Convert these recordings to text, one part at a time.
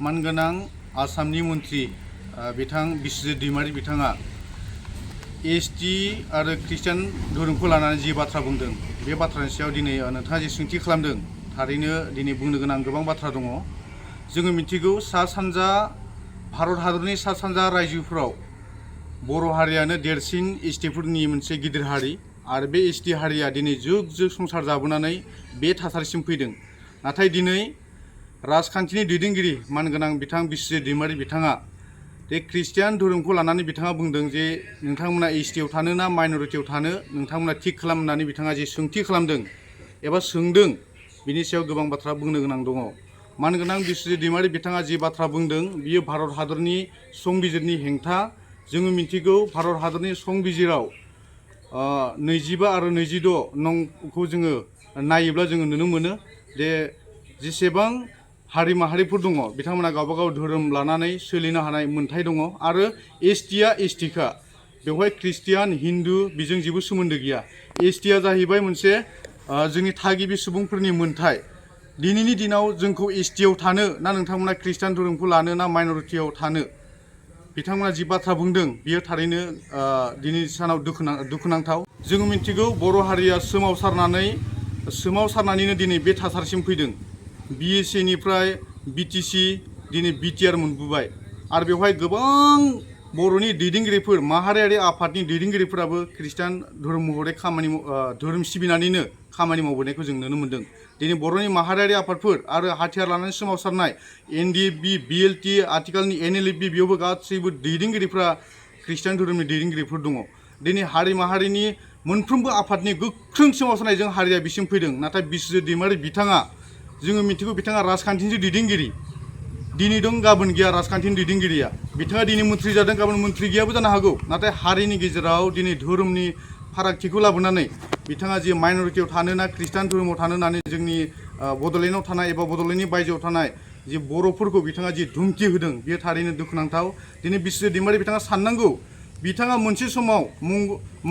मानगोनां आसामनि मन्त्रि बिथां बिस्वजित दैमारि बिथाङा एसटि आरो ख्रिस्टान धोरोमखौ लानानै जि बाथ्रा बुंदों बे बाथ्रानि सायाव दिनै नोंथाङा जि सोंथि खालामदों थारैनो दिनै बुंनो गोनां गोबां बाथ्रा दङ। जोङो मिथिगौ सा सानजा भारत हादरनि सा सानजा रायजोफोराव बर' हारियानो देरसिन एसटिफोरनि मोनसे गिदिर हारि आरो बे एसटि हारिया दिनै जुग जुग संसार जाबोनानै बे थासारिसिम फैदों। नाथाय दिनै राजखान्थिनि दैदेनगिरि मानगोनां बिथां बिस्वजित दैमारि बिथाङा बे ख्रिस्टियान धोरोमखौ लानानै बिथाङा बुंदों जे नोंथांमोना एसटिआव थानो ना माइनरिटियाव थानो नोंथांमोना थिग खालामनानै बिथाङा जे सोंथि खालामदों एबा सोंदों बिनि सायाव गोबां बाथ्रा बुंनो गोनां दङ। मानगोनां बिस्वजित दैमारि बिथाङा जि बाथ्रा बुंदों बियो भारत हादरनि संबिजिरनि हेंथा। जोङो मिथिगौ भारत हादरनि संबिजिराव 25 आरो 26 नंखौ जोङो नायोब्ला जोङो नुनो मोनो जे जेसेबां हारि माहारिफोर दङ बिथांमोना गावबागाव धोरोम लानानै सोलिनो हानाय मोन्थाय दङ आरो एसटिआ एसटिखा बेवहाय ख्रिस्टियान हिन्दु बेजों जेबो सोमोन्दो गैया। एसटिआ जाहैबाय मोनसे जोंनि थागिबि सुबुंफोरनि मोन्थाय। दिनैनि दिनाव जोंखौ एसटिआव थानो ना नोंथांमोना ख्रिस्टान धोरोमखौ लानो ना माइनरिटियाव थानो बिथांमोना जि बाथ्रा बुंदों बियो थारैनो दिनैनि सानाव दुखुनांथाव। जोङो मिथिगौ बर' हारिया सोमावसारनानैनो दिनै बे थासारिसिम फैदों। बिएसएनिफ्राय बिटिसि दिनै बिटिआर मोनबोबाय आरो बेवहाय गोबां बर'नि दैदेनगिरिफोर माहारियारि आफादनि दैदेनगिरिफोराबो ख्रिस्टान धोरोम महरै धोरोम सिबिनानैनो खामानि मावबोनायखौ जों नुनो मोन्दों। दिनै बर'नि माहारियारि आफादफोर आरो हाथियार लानानै सोमावसारनाय एनडिएफबि बिएलटि आथिखालनि एनएलएफबि बेयावबो गासैबो दैदेनगिरिफ्रा ख्रिस्टान धोरोमनि दैदेनगिरिफोर दङ। दिनै हारि माहारिनि मोनफ्रोमबो आफादनि गोख्रों सोमावसारनायजों हारिया बिसिम फैदों। नाथाय बिस्वजित दैमारि बिथाङा जोङो मिथिगौ बिथाङा राजखान्थिनि दैदेनगिरि दिनै दं गाबोन गैया राजखान्थिनि दैदेनगिरिया। बिथाङा दिनै मन्थ्रि जादों गाबोन मन्थ्रि गैयाबो जानो हागौ। नाथाय हारिनि गेजेराव दिनै धोरोमनि फारागथिखौ लाबोनानै बिथाङा जे माइनरिटियाव थानो ना ख्रिस्टान धोरोमाव थानो होननानै जोंनि बड'लेण्डआव थानाय एबा बड'लेण्डनि बायजोआव थानाय जे बर'फोरखौ बिथाङा जि धुमखि होदों बेयो थारैनो दुखुनांथाव। दिनै बिस्वजित दैमारि बिथाङा साननांगौ बिथाङा मोनसे समाव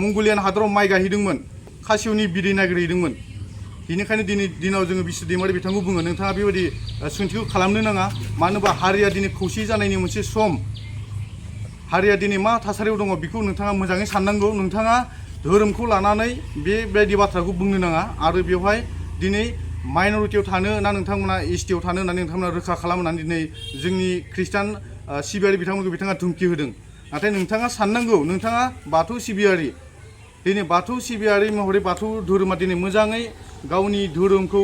मंगलियान हादराव माइ गायहैदोंमोन खासिवनि बिदै नागिरहैदोंमोन। बेनिखायनो दिनै दिनाव जोङो बिस्वजित दैमारि बिथांखौ बुङो नोंथाङा बेबायदि सोंथिखौ खालामनो नाङा। मानो होनबा हारिया दिनै खौसे जानायनि मोनसे सम। हारिया दिनै मा थासारियाव दङ बेखौ नोंथाङा मोजाङै साननांगौ। नोंथाङा धोरोमखौ लानानै बेबायदि बाथ्राखौ बुंनो नाङा आरो बेवहाय दिनै माइनरिटियाव थानो ना नोंथांमोना एसटिआव थानो होननानै नोंथांमोना रोखा खालामनानै दिनै जोंनि ख्रिस्टान सिबियारि बिथांमोनखौ बिथाङा धुमखि होदों। नाथाय नोंथाङा साननांगौ नोंथाङा बाथौ सिबियारि दिनै बाथौ सिबियारि महरै बाथौ धोरोमा दिनै मोजाङै गावनि धोरोमखौ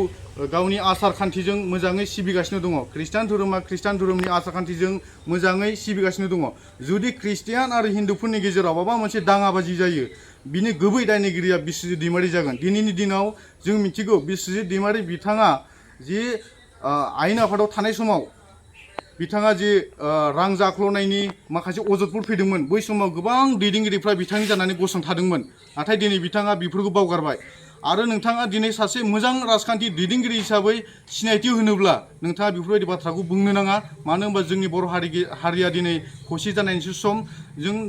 गावनि आसार खान्थिजों मोजाङै सिबिगासिनो दङ। ख्रिस्टान धोरोमा ख्रिस्टान धोरोमनि आसार खान्थिजों मोजाङै सिबिगासिनो दङ। जुदि ख्रिस्टियान आरो हिन्दुफोरनि गेजेराव माबा मोनसे दाङाबाजि जायो बिनि गुबै दायनिगिरिया बिस्वजित दैमारि जागोन। दिनैनि दिनाव जों मिथिगौ बिस्वजित दैमारि बिथाङा जे आयेन आफादाव थानाय समाव बिथाङा जे रां जाख्ल'नायनि माखासे अजदफोर फैदोंमोन बै समाव गोबां दैदेनगिरिफ्रा बिथांनि जानानै गसंथादोंमोन। नाथाय दिनै बिथाङा बेफोरखौ बावगारबाय आरो नोंथाङा दिनै सासे मोजां राजखान्थि दैदेनगिरि हिसाबै सिनायथि होनोब्ला नोंथाङा बेफोरबायदि बाथ्राखौ बुंनो नाङा। मानो होनबा जोंनि बर' हारिया दिनै खौसे जानायनिसो सम।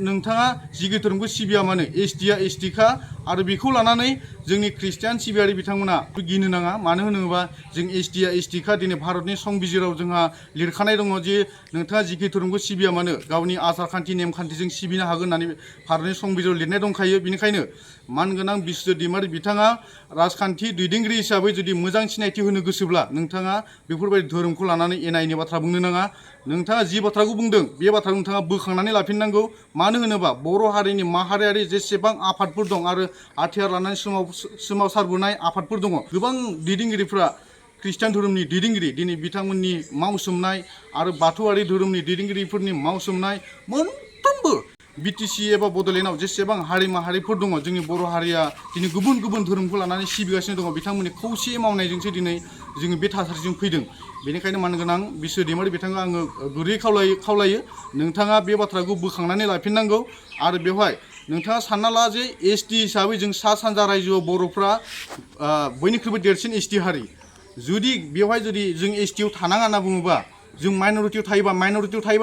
नोंथाङा जिखि धोरोमखौ सिबिया मानो एसटिआ एसटिखा आरो बेखौ लानानै जोंनि ख्रिस्टियान सिबियारि बिथांमोना गिनो नाङा। मानो होनोबा जों एसटिआ एसटिखा दिनै भारतनि संबिजिराव जोंहा लिरखानाय दङ जे नोंथाङा जिखि धोरोमखौ सिबिया मानो गावनि आसार खान्थि नेमखान्थिजों सिबिनो हागोन होननानै भारतनि संबिजिराव लिरनाय दंखायो। बेनिखायनो मानगोनां बिस्वजित दैमारि बिथाङा राजखान्थि दैदेनगिरि हिसाबै जुदि मोजां सिनायथि होनो गोसोब्ला नोंथाङा बेफोरबायदि धोरोमखौ लानानै एना एनि बाथ्रा बुंनो नाङा। नोंथाङा जि बाथ्राखौ बुंदों बे बाथ्राखौ नोंथाङा बोखांनानै लाफिननांगौ। मानो होनोबा बर' हारिनि माहारियारि जेसेबां आफादफोर दं आरो हाथियार लानानै सोमावसारबोनाय आफादफोर दङ गोबां दैदेनगिरिफ्रा ख्रिस्टान धोरोमनि दैदेनगिरि दिनै बिथांमोननि मावसोमनाय आरो बाथौआरि धोरोमनि दैदेनगिरिफोरनि मावसोमनाय मोनफ्रोमबो बिटिसि एबा बड'लेण्डआव जेसेबां हारि माहारिफोर दङ जोंनि बर' हारिया दिनै गुबुन गुबुन धोरोमखौ लानानै सिबिगासिनो दङ। बिथांमोननि खौसे मावनायजोंसो दिनै जोङो बे थासारिजों फैदों। बेनिखायनो मानगोनां बिस्वजित दैमारि बिथाङा आङो गुरै खावलायो नोंथाङा बे बाथ्राखौ बोखांनानै लाफिननांगौ। आरो बेवहाय नोंथाङा सानना ला जे एसटि हिसाबै जों सा सानजा रायजोआव बर'फ्रा बयनिख्रुइबो देरसिन एसटि हारि। जुदि जों एसटिआव थानाङा होनना बुङोबा जों माइनरिटियाव थायोबा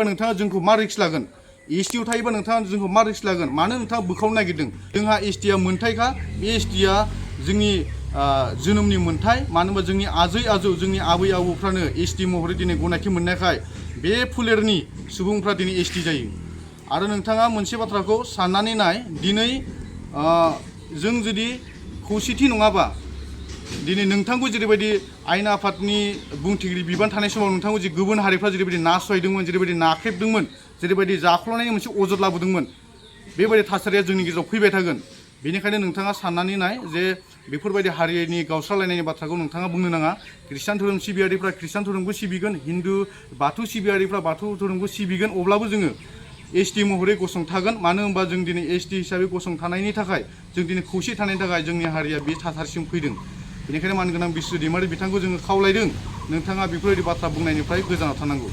नोंथाङा जोंखौ मा रिक्स लागोन? एसटिआव थायोबा नोंथाङा जोंखौ मा रिक्स लागोन? मानो नोंथाङा बोखावनो नागिरदों? जोंहा एसटिआ मोन्थायखा। बे एसटिआ जोंनि जोनोमनि मोन्थाय मानो होनबा जोंनि आजै आजौ जोंनि आबै आबौफ्रानो एसटि महरै दिनै गनायथि मोननायखाय बे फोलेरनि सुबुंफ्रा दिनै एसटि जायो। आरो नोंथाङा मोनसे बाथ्राखौ साननानै नाय दिनै जों जुदि खौसेथि नङाबा दिनै नोंथांखौ जेरैबायदि आयेन आफादनि बुंथिगिरि बिबान थानाय समाव नोंथांखौ जे गुबुन हारिफ्रा जेरैबायदि नासयदोंमोन जेरैबायदि नाख्रेबदोंमोन जेरैबायदि जाख्ल'नायनि मोनसे अजद लाबोदोंमोन बेबायदि थासारिया जोंनि गेजेराव फैबाय थागोन। बेनिखायनो नोंथाङा साननानै नाय जे बेफोरबायदि हारिनि गावस्रालायनायनि बाथ्राखौ नोंथाङा बुंनो नाङा। खृष्टान धोरोम सिबियारिफ्रा खृष्टान धोरोमखौ सिबिगोन, हिन्दु बाथौ सिबियारिफ्रा बाथौ धोरोमखौ सिबिगोन, अब्लाबो जोङो एसटि महरै गसंथागोन। मानो होनबा जों दिनै एसटि हिसाबै गसंथानायनि थाखाय जों दिनै खौसे थानायनि थाखाय जोंनि हारिया बे थासारिसिम फैदों। बेनिखायनो मानगोनां बिस्व दैमारि बिथांखौ जोङो खावलायदों नोंथाङा बेफोरबायदि बाथ्रा बुंनायनिफ्राय गोजानाव थानांगौ।